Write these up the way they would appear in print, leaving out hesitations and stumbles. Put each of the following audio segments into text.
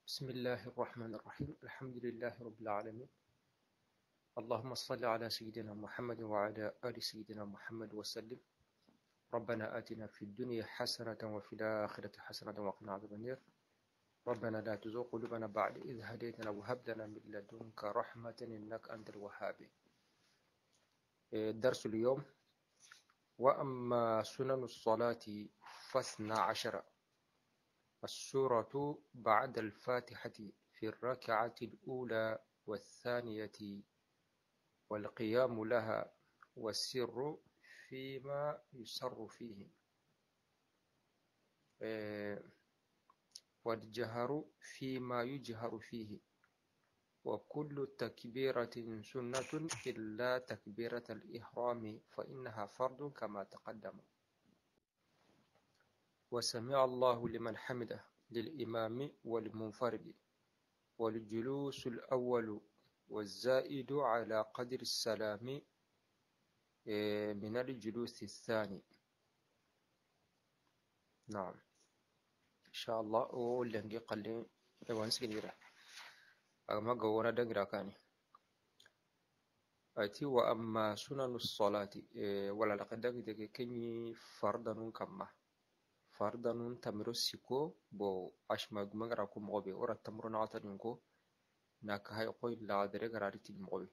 بسم الله الرحمن الرحيم. الحمد لله رب العالمين. اللهم صل على سيدنا محمد وعلى آل سيدنا محمد وسلم. ربنا آتنا في الدنيا حسنة وفي الآخرة حسنة وقنا عذاب النار. ربنا لا تزغ قلوبنا بعد إذ هديتنا وهب لنا من لدنك رحمة إنك أنت الوهاب. درس اليوم: وأما سنن الصلاة 12: السورة بعد الفاتحة في الركعة الأولى والثانية، والقيام لها، والسر فيما يسر فيه، والجهر فيما يجهر فيه، وكل تكبيرة سنة إلا تكبيرة الإحرام فإنها فرض كما تقدم. وسمع الله لمن حمده للإمام والمنفرد، والجلوس الأول والزائد على قدر السلام من الجلوس الثاني. نعم، إن شاء الله أقول لك قليل وانسكنيرا أما قونا دقرا كاني أتي. وأما سنن الصلاة ولا لقد دقيق كني فردا كما fardanun tamiro siko bo ashma gumagara ko mogobe ora tamro naxatanin ko na kahay qoy laadere garari til mogobe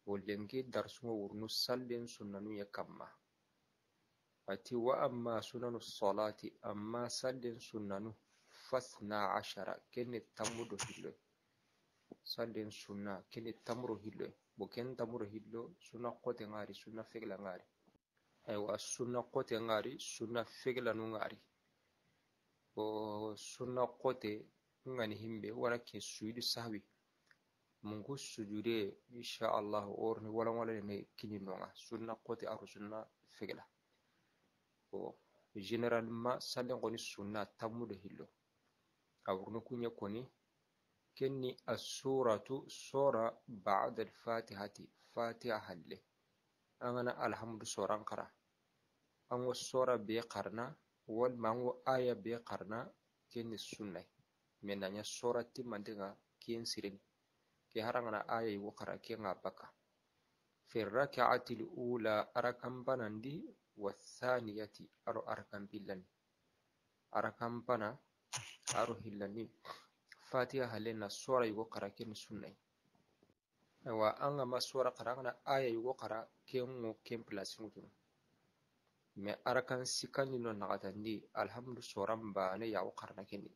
bo lenke darsungo wurnu sallen sunnanu ye kamma. Ati wa amma sunanu salati, amma sallen sunnanu 12 kene tamudo hillo sallen sunna kene tamuro hillo bo ken tamuro hillo sunna qote ngari sunna fegla ngari. Aywa, sunna qote ngari sunna fegla nu ngari bo sunna qote ngani himbe wala ke sujudu sahwi mungu sujude insha Allah orni wala wala ne kini nonga sunna qote aru sunna fegla bo généralement sallen koni sunna tamudo hillo awurnu kunya koni kenni as-suratu sura ba'da al-fatihati fatiha halle angana alhamdu soran qara ango sora be qarna wal mango aya be qarna kenni sunna menanya sora timmantenga ken sirin ke harangana aya yugo qara ke nga baka fi rak'ati al-ula arakam banandi wa thaniyati aro arakam billani arakam bana aro hillani fatiha halena sora yugo qara kenni sunna. Wa anga ma sora qara angana aya yugo qara kengo ken place ngutunu me arakan sikandi no nagatandi alhamdu soran bane yawo qarna kenni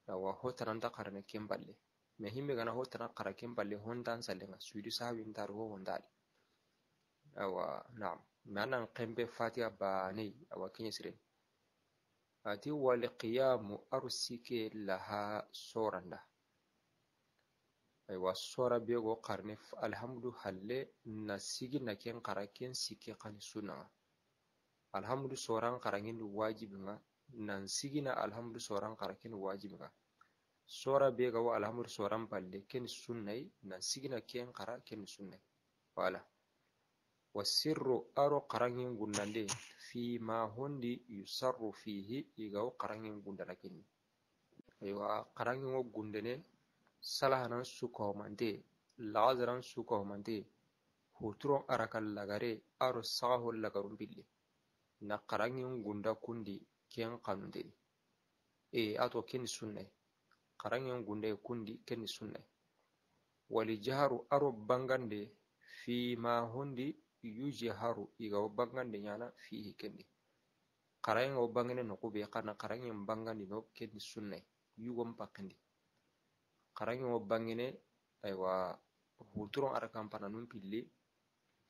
wa hotananta qarna ken balle me himbe gana hotana qara ken balle hondan salenga suidu sahawin tar ho hondali awa naam manan qembe fatiha bane awa kenya siren ati wal qiyamu arsike laha soranda. Aywa, sora bego qarne alhamdu halle na sigi na ken qara ken sike qani sunna alhamdu soran qarangin wajibinga nan sigi na alhamdu soran qara ken wajibinga sora bega wa alhamdu soran balle ken sunnai nan sigi na ken qara ken sunnai wala wasirru aro qarangin gundande fi ma hundi yusarru fihi igaw qarangin gundana ken. Aywa, qarangin wo gundene salahanan sukomante lazaran sukomante huturon arakal lagare aro saho lagarun bille na qarangin gunda kundi ken kanunde e ato ken sunnai qarangin gunda kundi ken sunnai wali jaharu aro bangande fi ma hundi yujharu igaw bangande nyana fihi kendi qarangin o bangane no kube qarna qarangin bangandi no ken sunnai yugom pakandi qarangin o bangene aywa huturon arakan pananun pille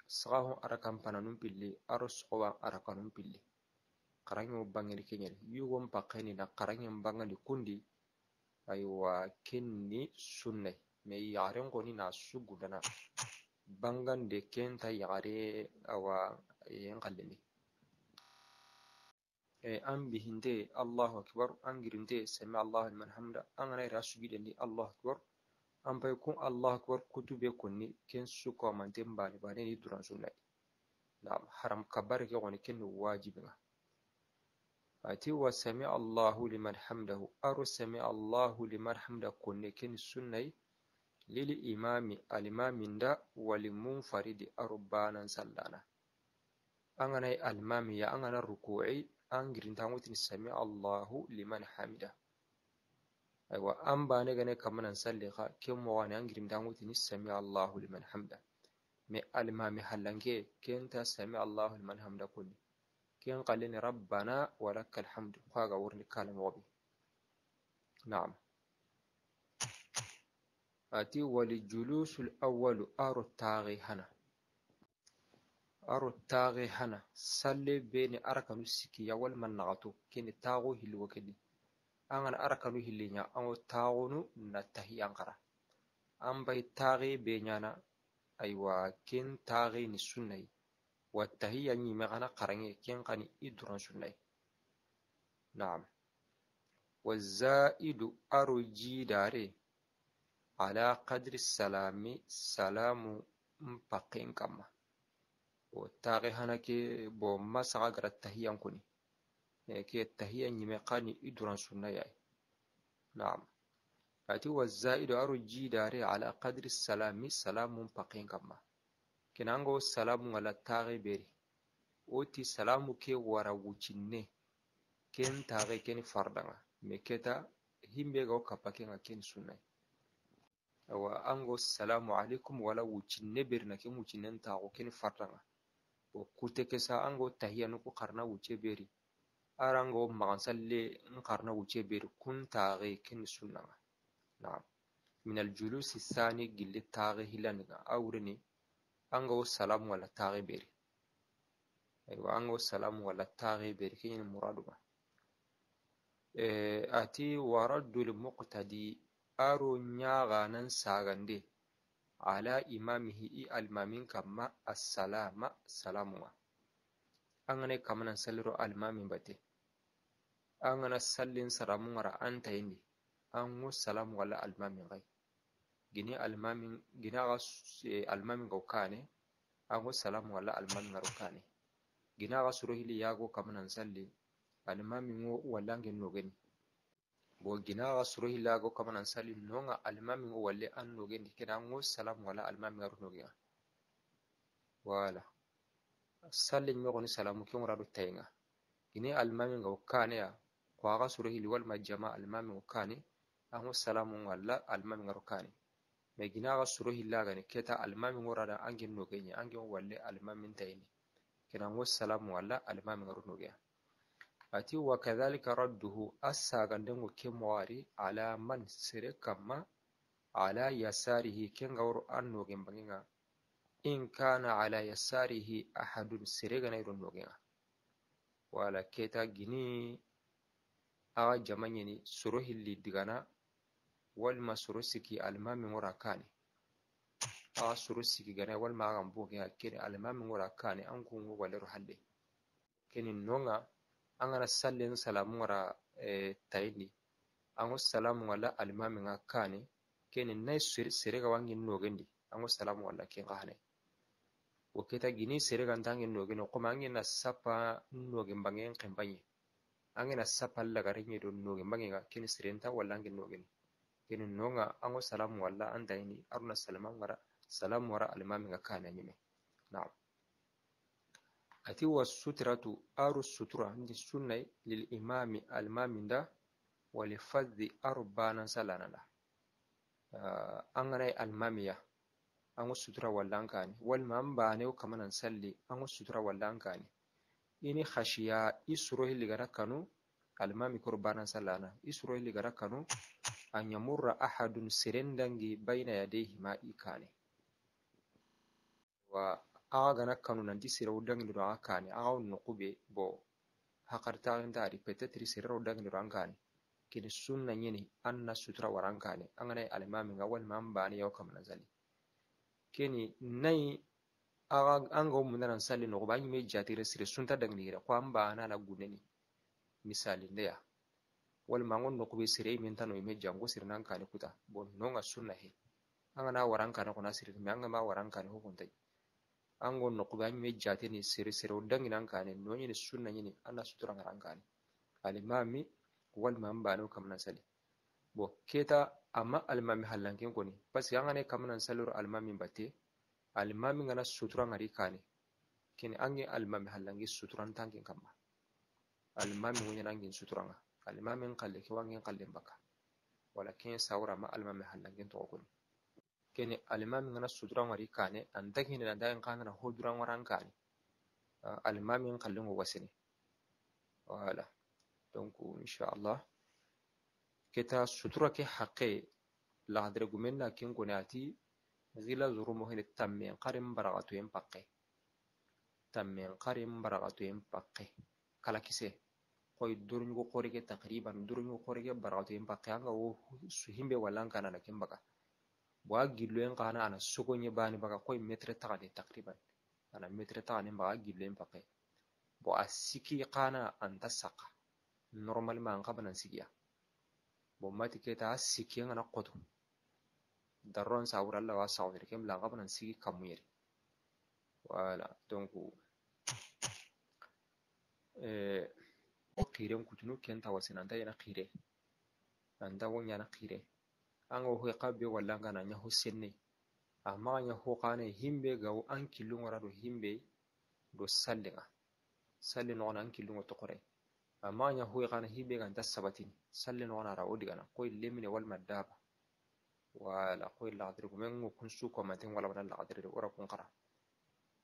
sagaho arakan pananun pille aro sogowan arakanun pille qarangin o bangene kenyere yugom pakani na qarangin bangandi kundi aywa kenni sunnai me yaren koni na sugudana bangande kenta yare awa yenqalleni an bihinte Allahu akbar an girinte sami Allahu liman hamda an gana ira sujudandi Allahu akbar an pay kun Allahu akbar kutube kunni ken suko mante mbani bane ni duran sunnai naam haram kabar ke goni ken wajibinga. Ati wa sami Allahu liman hamdahu aro sami Allahu liman hamda konne ken sunnai lil imami alimaminda wal munfaridi aro banan sallana. Angana alimami ya angana ruku'i angirintangutin sami Allahu liman hamida. Aywa an bane gane kamanan salli kha ke mo wani angirintangutin sami Allahu liman hamda. Me alimami halanke kenta sami Allahu liman hamda kulli. Ken qalini rabbana walakal hamdu qaga wurni kalam wabi. Na'am. Ati wal julusul awwalu aro taghi hana. Aro taghi hana salle beni arakanu sikiya wal manaqatu ken tago hilwo kedi. Angan arakanu hilinya ango tagonu na tahiyankara. An bay taghi benyana aywa ken taghi ni sunnai. Wa tahiyya ni magana qarange ken qani idran sunnai. Na'am. Wa zaidu aro jidare ala qadri salami salamu mpaqen kama. O taghi hana ke bo masaga gara tahiyyan kuni. Ke tahiyya ni maqani idran sunnai. Na'am. Ati wa zaidu aro jidare ala qadri salami salamu mpaqen kama. Kinango salamu ala taghi beri. Oti salamu ke wara wucinne ken taghi ken fardanga meketa himbe go kapake nga ken sunnai. Awa ango salamu alaikum wala wucinne berna ken wucinnen tago ken fardanga. O kute kesa ango tahiya nuku karna wuce beri. Arango magansalle nkarna wuce beri kun taghi ken sunnanga. Na'am. Min al-julusi thani gilli taghi hilaniga awrini ango salamu wala taghi beri. Aywa ango salamu wala taghi beri ken muradu ba. Ati waraddul muqtadi aro nyaga nan sagande ala imamihi i almamin kama assalama salamuwa. Angane kamanan salliro almamin bate. Angana sallin salamu ngara anta indi. Ango salamu wala almamin gai. Gini almamin gina ga almamin gaukane ango salamu wala almamin garukane. Gina ga surohili yago kamanan salli almamin wo walange nogeni. Bo gina ga surohili yago kamanan salli nonga almamin wo walle an nogeni kina ango salamu wala almamin garu nogenga. Wala salli nyogoni salamu kyongra do tayinga. Gini almamin gaukane ya kwa ga surohili wal majama almamin gaukane ango salamu wala almamin garukane. Me gina ga surohili gani keta almamin worada angin nogenya angin walle almamin tayini. Kina ango salamu wala almamin garu nogenga. Ati wa kadhalika radduhu asagandengo kemwari ala man sere kama ala yasarihi kenga woro an nogen bangenga in kana ala yasarihi ahadun sere gana iron nogenga. Wala keta gini awa jamanyeni soro hilli digana walma soro siki almami ngora kane. Awa soro siki gana walma agan bogenga kene almami ngora kane an kungo walero halle. Kene nonga angana sallin salamu ngara tayindi ango salamu wala almami nga kane kene nay sere ga wangi nogendi ango salamu wala ken hane. O keta gini sere ga ntangi nogeni koma angena sapa nogen bangen kembanye. Angena sapa lagare nyedo nogen bangenga kene serenta wala angi nogeni. Kene nonga ango salamu wala andayini aruna salamu ngara salamu wara almami nga kane nyime. Na'am. Ati wa sutratu aru sutura ndi sunnai lil imami almaminda wal fadhi arbana salanala. Angana almamiya ango sutura wallankani wal mambane o kamanan salli ango sutura wallankani. Ini khashiya isro hiligara kanu almami kurbana salana isro hiligara kanu an yamurra ahadun sirendangi baina yadayhi ma ikane. Wa aga gana kanu nanti sere dangi do akane aga nokube bo hakarta ndari peut-être sere dangi do ankane kini sunna nyini anna sutura warankane angana alimami nga walima ambani yaw kamana zali kini nai aga anga munana sali no ba nyime jatire sere sunta dangi ko ambana la guneni misali ndeya walima ngon nokube sere mentano ime jango sere nankane kuta bon nonga sunna he anga na warankane ko nasiri me anga ma warankane ho kontai ango nokube anyime jate ni sere sere o dangi nankane no nyini sunna nyini anna sutura ngarankane. Alimami walima an bano kamana sali. Bo keta amma alimami halanken koni parce que an gane kamana saliro alimami batte alimami ngana sutura ngari kane kene ange alimami halangi sutura ntanken kamma alimami ngunya angin sutura nga alimami nkalle ke wangen kalle baka wala ken sawra ma alimami halangen to koni kene alimami ngana sutura ngari kane andagini na ndayen kana hodura ngaran kane alimami nkalle ngo wasini wala. Donc inshallah keta sutura ke haqqe la hadre gumenna ken konati gila zurumo hene tamme qarim baragatu en pakke tamme qarim baragatu en pakke kala kise koy durñugo qorige taqriban durñugo qorige baragatu en pakke anga wo himbe wallan kana na ken baka bo a gillo en kana ana sogonye bani baka koy metre tagane taqriban ana metre tagane baka gillo en pakke bo a siki kana anta saqa normalement an kabanan sigiya bo mati keta a siki ngana qoto darron sawura Allah wa sawir kem la kabanan sigi kamuyeri wala. Donc qiren kutunu kenta wasinanta yana qire anda wonya na qire anga ho qabbe walla ngana nya ho senne amma nya ho qane himbe gaw an killu ngara do himbe do sallinga salli no an killu ngo tokore amma nya ho qane himbe ganta sabatini salli no ra odigana koy lemine wal madaba wala koy la adri men kun su ko matin wala wala la adri ora kun qara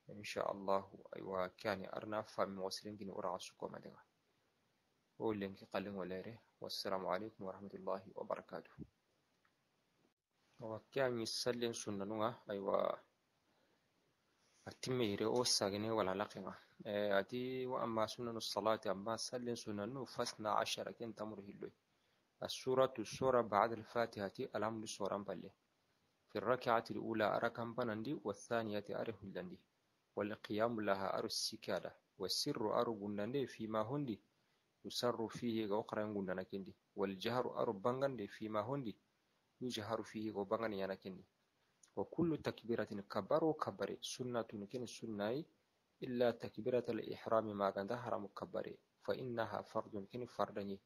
insha Allah. Aywa kani arna fami wasirin gini ora su ko matin o lenki qalin walere. Wassalamu alaikum warahmatullahi wabarakatuh. Wa kani sallin sunnanunga aywa atimire o sagene wala laqinga ati wa amma sunanu salati amma sallin sunanu fasna ashara ken tamur hilloy السورة السورة بعد الفاتحة الحمد سورة بله في الركعة الأولى أركان بنندي والثانية أره لندي والقيام لها أر السكالة والسر أر جندي فيما هندي يسر فيه غوقرا جندنا كندي والجهر أر بانغندي فيما هندي يجهر فيه غوبانغن يانا كندي وكل تكبيرة كبر كبر سنة كن سنة إلا تكبيرة الإحرام ما غنده حرام كبر فإنها فرض كن فردني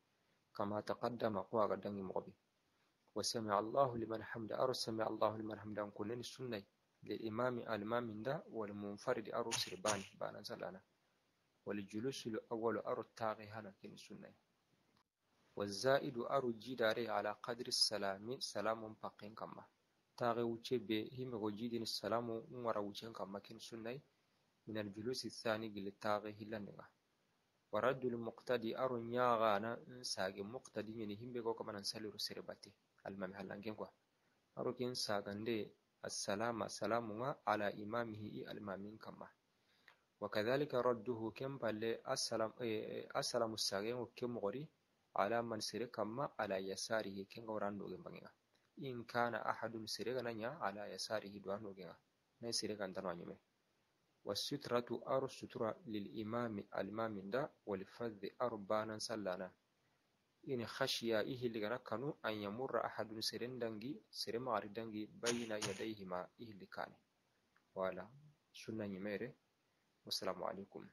كما تقدم قوى غدن مغبي. وسمع الله لمن حمد أرو سمع الله لمن حمد كلن سنة للإمام الإمام ده والمنفرد أرو سربان بانا زلانا والجلوس الأول أرو التاغي هنا كن سنة والزائد أرو جداري على قدر السلام سلام باقين كما تاغي وچه هم غجيدين السلام ورا وچه كما كن سنة من الجلوس الثاني قل تاغي هلنغا ورد المقتدي أرو نياغانا ساغي مقتدي يعني هم بيغو كمان نسالي رسرباتي المام هلانجين كوا أرو كين ساغندي السلام سلام على إمامه المامين كما وكذلك رده كم بالي السلام السلام الساغين وكم غري على من سير كما على يساره كن غوران دوغن بانغا إن كان أحد سير غنيا على يساره دوان دوغن ني سير غندانو نيمه والسترة أرو سترة للإمام المام دا والفذ أربانا سلانا إن خشيا إيه اللي كانوا أن يمر أحد سرين دنجي سرين معري دنجي بين يديهما إيه اللي كان ولا سنة نميرة. والسلام عليكم.